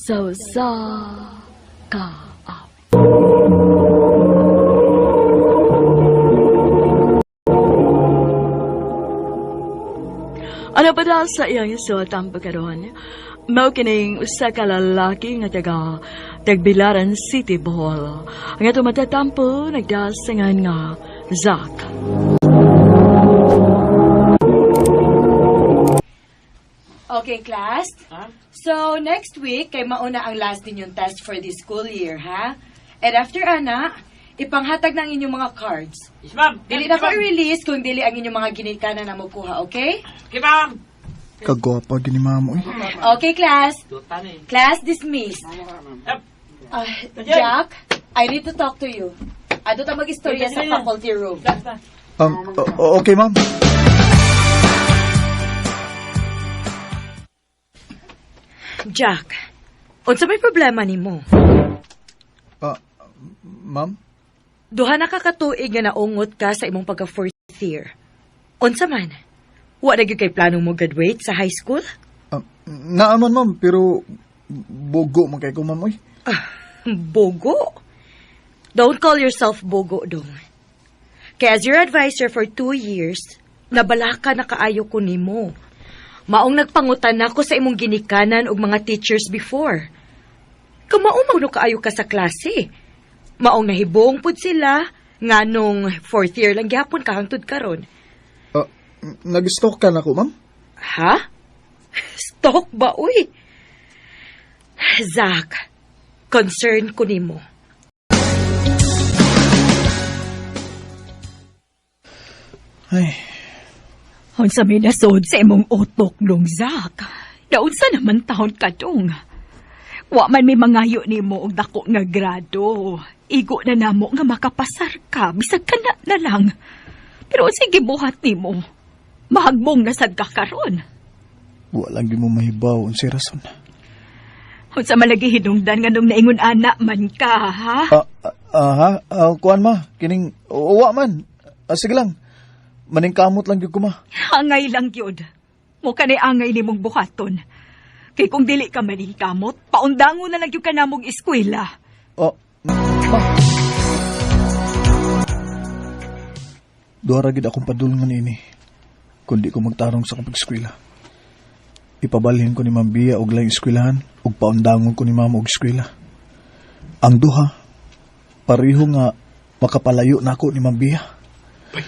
Sa usa ka awit. Ano pa daw sa iyang isuatan pa karon? Mao kining usa ka lalaki nga taga Tagbilaran City, Bohol. Ang ato matatampo nagdasingan nga Zack. Okay, class? So, next week, kay mauna ang last ninyong test for this school year, ha? And after, ana, ipanghatag na ang inyong mga cards. Yes, ma'am. Dili na ko i-release kung dili ang inyong mga ginikanan na mukuha, okay? Okay, ma'am. Kagwapa gini ma'am, oy. Okay, class. Tutan eh. Class dismissed. Yep. Jack, I need to talk to you. Ado ta mag-istorya sa faculty room. Okay, ma'am. Jack, unsa may problema nimo? Ma'am? Duha na ka katuig nga naungot ka sa imong pagka fourth year. Unsa man? Wa na gyud kay plano mo graduate sa high school? Naaman, ma'am, pero bogo man kay ko, ma'am, oy. Bogo? Don't call yourself bogo, dong. Kaya as your advisor for 2 years, nabalaka na kaayo ko nimo. Maong nagpangutan nako sa imong ginikanan og mga teachers before. Kamao man kaayo ka sa klase. Maong nahibong pud sila nga nung fourth year lang gyapon ka hangtod karon. Nag-stalk ka na ko, ma'am? Ha? Stalk ba, uy? Zach, concern ko nimo. Ay, Unsa may nasod sa imong utok dong, Zach. Naunsa naman taon ka dong. Wa man may mangayo nimo og dako nga grado. Igo na namo nga makapasar ka, bisag ka na, na lang. Pero sige buhat nimo. Mahagbong na sad ka karon. Wala gyud mo mahibaw unsay rason. Unsa man lagi hinungdan nga nung naingon ana man ka, ha? Ha? Kuan ma, kining uwa man. Sige lang. Maningkamot lang gyud ko, ma. Angay lang gyud. Mo kanay angay nimong buhaton. Kay kung dili ka maningkamot, paundango na lang gyud ka namong eskwela. Oh, ma. Duha ra gyud akong padulngan ini. Kundi ko magtarong sa akong pag-eskwela. Ipabalhin ko ni Ma'am Bia og laing eskwelahan ug paundangon ko ni Mama og eskwela. Ang duha, pareho nga makapalayo nako ni Ma'am Bia. Bay,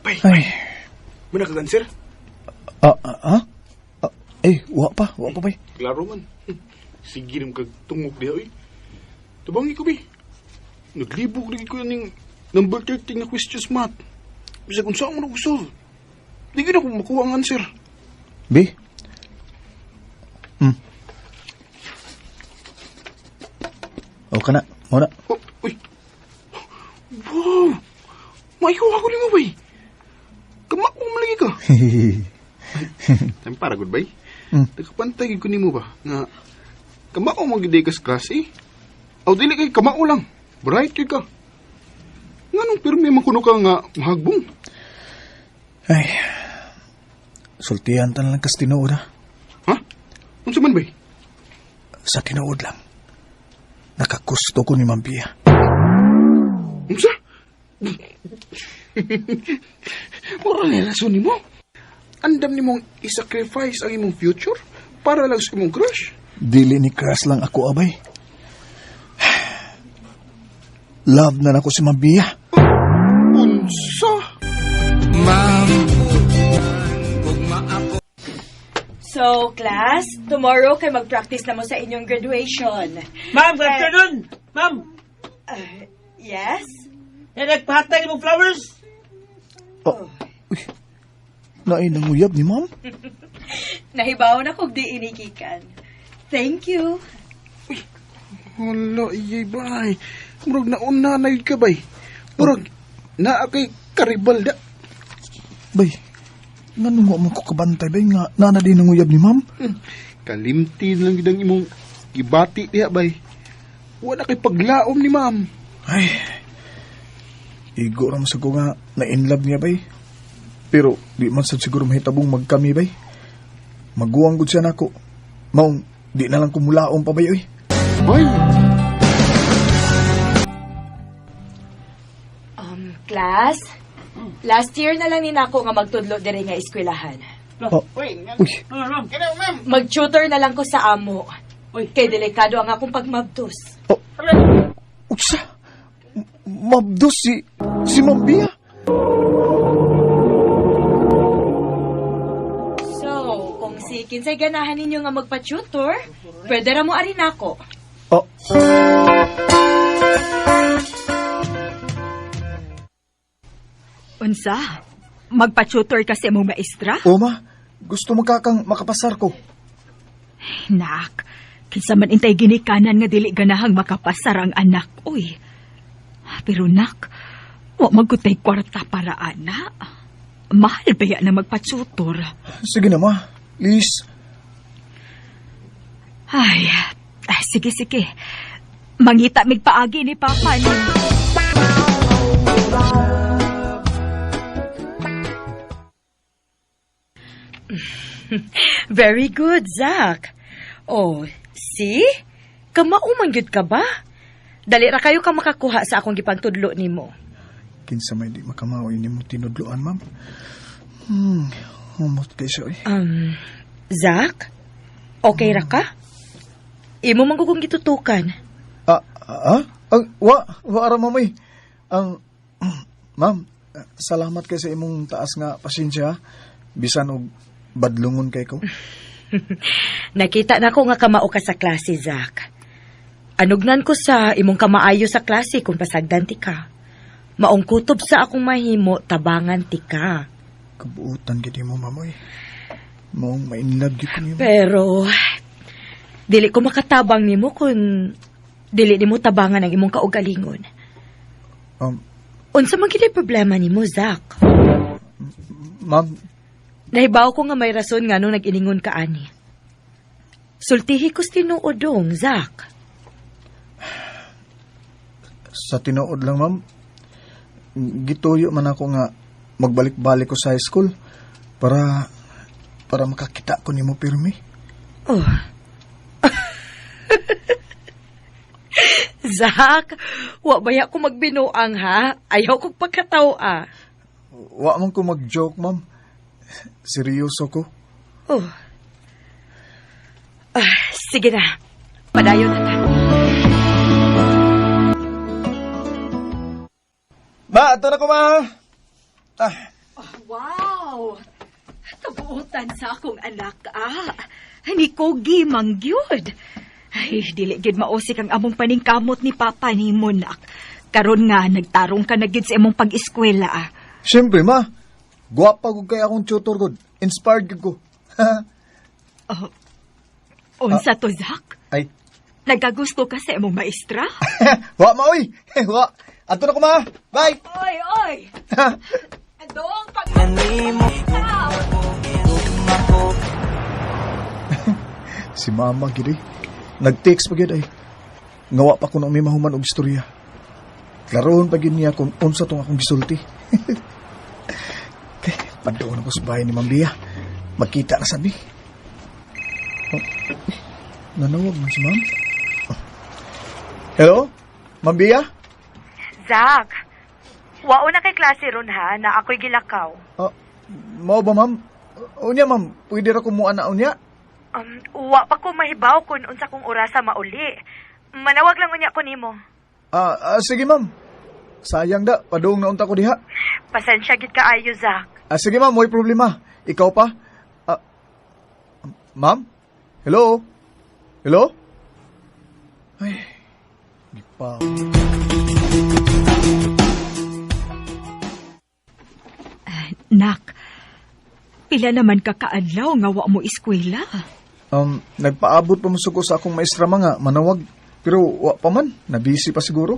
bay, Ay, muna ka sir? Ah, ha? Eh, wa pa bay. Klaro man. Sige naman kag tungok diha, oy. Tubangi ko, bi. Naglibog lagi ko ning number 13 na questions math. Bisag unsa mo nag-solve. Di gyud ako makuha ang answer. B? O kana, mo na. Oh, uy. Wow! Maikuha ko nimo, bay. Kamako man lagi ka. Time para good, bay. Nagkapantay gyud ko nimo ba nga kamao man gyud ka sa klase. Aw dili kay kamao lang. Bright gyud ka. Nganong pirmi man kuno ka nga mahagbong? Ay, sultihan ta na lang kas tinuod ha. Ha? Unsa man bay? Sa tinuod lang. Nakakusto ko ni Ma'am Bia. Unsa? Mura ni rason nimo. Andam nimong i-sacrifice ang imong future para lang sa imong crush. Dili ni crush lang ako, abay. Love na nako si Ma'am Bia. Unsa? So, class, tomorrow kay mag-practice na mo sa inyong graduation. Ma'am, good afternoon. Ma'am, Yes? eh, nagpahatag imong flowers. Oh, uy. Naay nanguyab ni Ma'am. Nahibaw na kog di inikikan. Thank you. Hala, iyay bay. Murag nauna na yun ka bay. Murag naa kay karibalda. Bay, nganong wa man ko kabantay bay nga nana din nanguyab ni Ma'am? Kalimti lang gyud ang imong gibati diha bay. Wala kay paglaom ni ma'am. Ay, igo ra man sa ko nga na in love niya bay. Pero di man sad siguro mahitabong magkami bay. Maguwang gud siya nako. Maong Di na lang kumulaong pa bay, oy. Bay! Class, last year na lang ni nako nga magtudlo diri nga eskwelahan. Oh, Uy, uy, Ano, ma'am? Kaya, ma'am. Mag-tutor na lang ko sa amo. Uy. Kay delikado ang akong pagmabdos. Oh, unsa? Mabdos si Ma'am Bia. So, kung si kinsay ganahan ninyo nga magpa-tutor, pwede ra mo ari nako. Oh, Unsa? Magpa-tutor ka sa imong maestra? oh ma, gusto mo kakang makapasar ko. Nak, kinsa man intay ginikanan nga dili ganahang makapasar ang anak, uy. Pero nak, wa magkutay kwarta para ana. Mahal ba ya na magpa-tutor? Sige na ma, please. Ay, ah, sige, sige. Mangita mig paagi ni Papa ni. Very good, Zach. Oh, see? Kamao man gyud ka ba? Dali ra kayo ka makakuha sa akong gipagtudlo nimo. Kinsa may di makamao ini mo tinudloan, ma'am. Humot kay siya, oy. Zach? Okay ra ka? Imo man kung gitutukan. Ah, ah, ah, wa ra ma'am, oy. Ang, ma'am, salamat kay sa imong taas nga pasensya. Bisan og badlungon kay ko. Nakita na ko nga kamao ka sa klase, Zach. Anugnan ko sa imong kamaayo sa klase kung pasagdan ti ka. Maong kutob sa akong mahimo, tabangan ti ka. Kabuutan gid mo, ma'am, oy. Maong ma-inlove gyud ko nimo. Pero, dili ko makatabang nimo kung dili nimo tabangan ang imong kaugalingon. Unsa man gid problema nimo, Zach? Ma'am, Nahibaw ko nga may rason nga nung nag-iningon ka ani. Sultihi ko sa tinuod dong, Zach. Sa tinuod lang, ma'am, gituyo man ako nga magbalik-balik ko sa high school para makakita ko nimo pirmi. Oh. Zach, wa baya ko magbinuang ha? Ayaw kong pagkatawa. Wa man ko mag-joke, ma'am. Seryoso ko. Oh. Ah, sige na. Padayon na ta. Ma, ato na ko, ma. Ah. Oh, wow! Kabuutan sa akong anak, ah. Ni Kogi mangyud. Ay, dili gid mausik ang among paningkamot ni Papa ni nak. Karon nga nagtarong ka na gid sa imong pag-eskwela, ah. Siyempre, ma. Gwapa gud kay akong tutor gud. Inspired gud ko. Oh. Unsa to, Zach? Ay. Nagagusto ka sa imong maestra? Wa ma oy. Wa. Ato na ko, ma. Bye. Oy, oy. Adong pag Si mama gid eh. Nag-text pa gid ay. Ngawa pa ko na may mahuman og istorya. Klaroon pa gid niya kung unsa tong akong gisulti. Okay, padoon ako sa bahay ni Ma'am Bia. Magkita na sabi. Oh, nanawag man si Ma'am. Oh. Hello? Ma'am Bia? Zach, wao na kay klase ron ha, na ako'y gilakaw. Oh, mao ba, Ma'am? Unya, Ma'am, pwede ra kumuha na unya? Wa pa ko mahibaw kung unsa kong orasa mauli. Manawag lang unya ko nimo. Sige, Ma'am. Sayang da, padung na unta ko diha. Pasensya gid kaayo, Zach. Sige, Ma'am, may problema. Ikaw pa? Ma'am? Hello? Hello? Ay, di pa. Nak, pila naman ka kaadlaw nga wa mo eskwela? Nagpaabot pa mo suko sa akong maestra mga manawag. Pero wa pa man, nabisi pa siguro.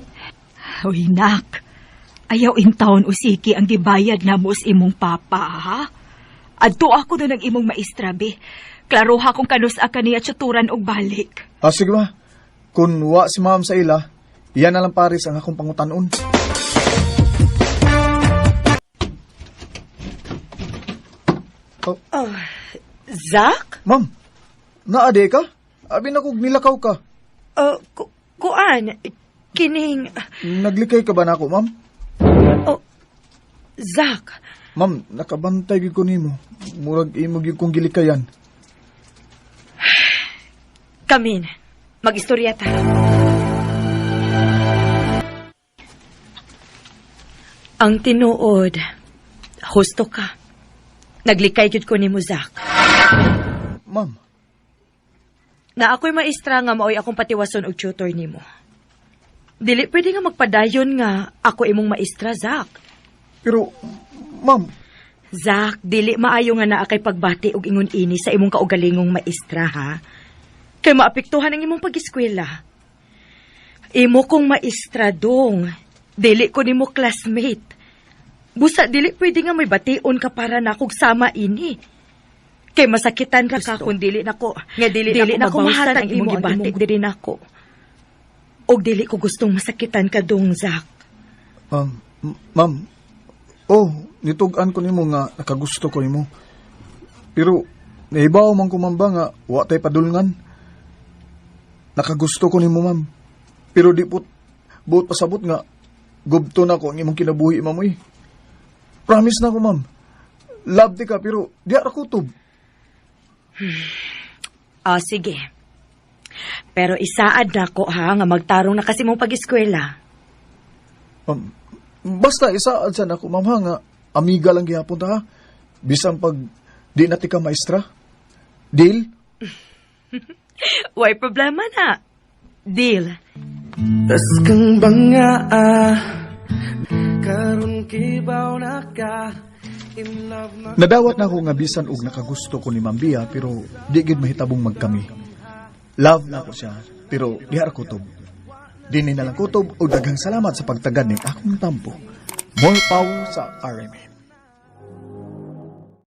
Uy, nak, ayaw intawon usiki ang gibayad na mo sa imong papa, ha? Adto ako na ng imong maestra, be. Klaro ha kung kanus ka niya tsuturan og balik. Sige ba? Kung wa si ma'am sa ila, iyan na lang pares ang akong pangutanon. Oh. Zach? Ma'am, naade ka? Abi na kog nilakaw ka. Kuan, kining. Naglikay ka ba nako, ma'am? Oh, Zach. Ma'am, nakabantay gyud ko nimo. Murag imo gyud kong gilikayan. Come in. Mag-istorya ta. Ang tinuod, husto ka. Naglikay gyud ko nimo, Zach. Ma'am, Na ako'y maestra nga maoy akong patiwason og tutor nimo. Dili pwede nga magpadayon nga ako imong maestra, Zach. Pero ma'am, Zach, dili maayo nga naa kay pagbati og ingon ini sa imong kaugalingong maestra, ha? Kay maapektuhan ang imong pag-eskwela. Imo kong maestra dong. Dili ko nimo classmate. Busa dili pwede nga may bation ka para nakog sama ini. Kay masakitan ra ka kung dili nako nga dili, dili nako mahatag ang imong gibati diri nako. Og dili ko gustong masakitan ka dong, Zach. Ma'am, oh, nitug-an ko nimo nga nakagusto ko nimo. Pero nahibaw man ko, ma'am, ba nga wa tay padulngan. Nakagusto ko nimo, ma'am. Pero di put buot pasabot nga gubto na ko ang imong kinabuhi, ma'am, uy. Promise na ko, ma'am. Love di ka pero di ra kutob. Ah, sige. Pero isaad na ko ha nga magtarong na kasi mong pag-eskwela. Basta isaad sa nako, ma'am, ha, nga amiga lang gihapon ta ha. Bisan pag di na ti ka maestra. Deal? Way problema na. Deal. Tas kang banga ah, karon kibaw na ka in love na. Nadawat na ako nga bisan og nakagusto ko ni Ma'am Bia pero di gid mahitabong magkami. Love na ako siya pero di ra kutob. Dini na lang kutob og daghang salamat sa pagtagad ning akong tampo. More power sa RMN.